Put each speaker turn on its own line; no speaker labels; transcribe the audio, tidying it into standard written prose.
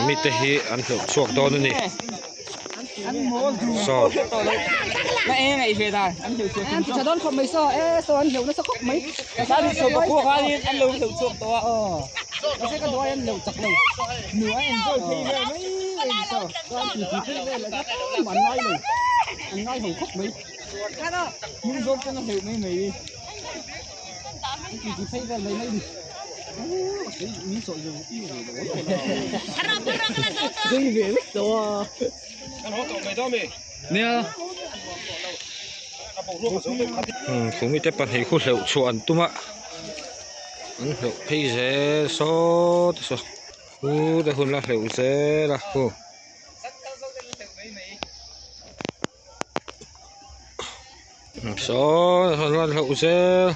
Mite hi an hleuh chhuak dawn a ni. Saw. Khumi te pahnih khu hleuh chhuah an tum a an hleuh phei zel saw te saw khu te hun la hleuh zel a khu. Saw hun la hleuh zel.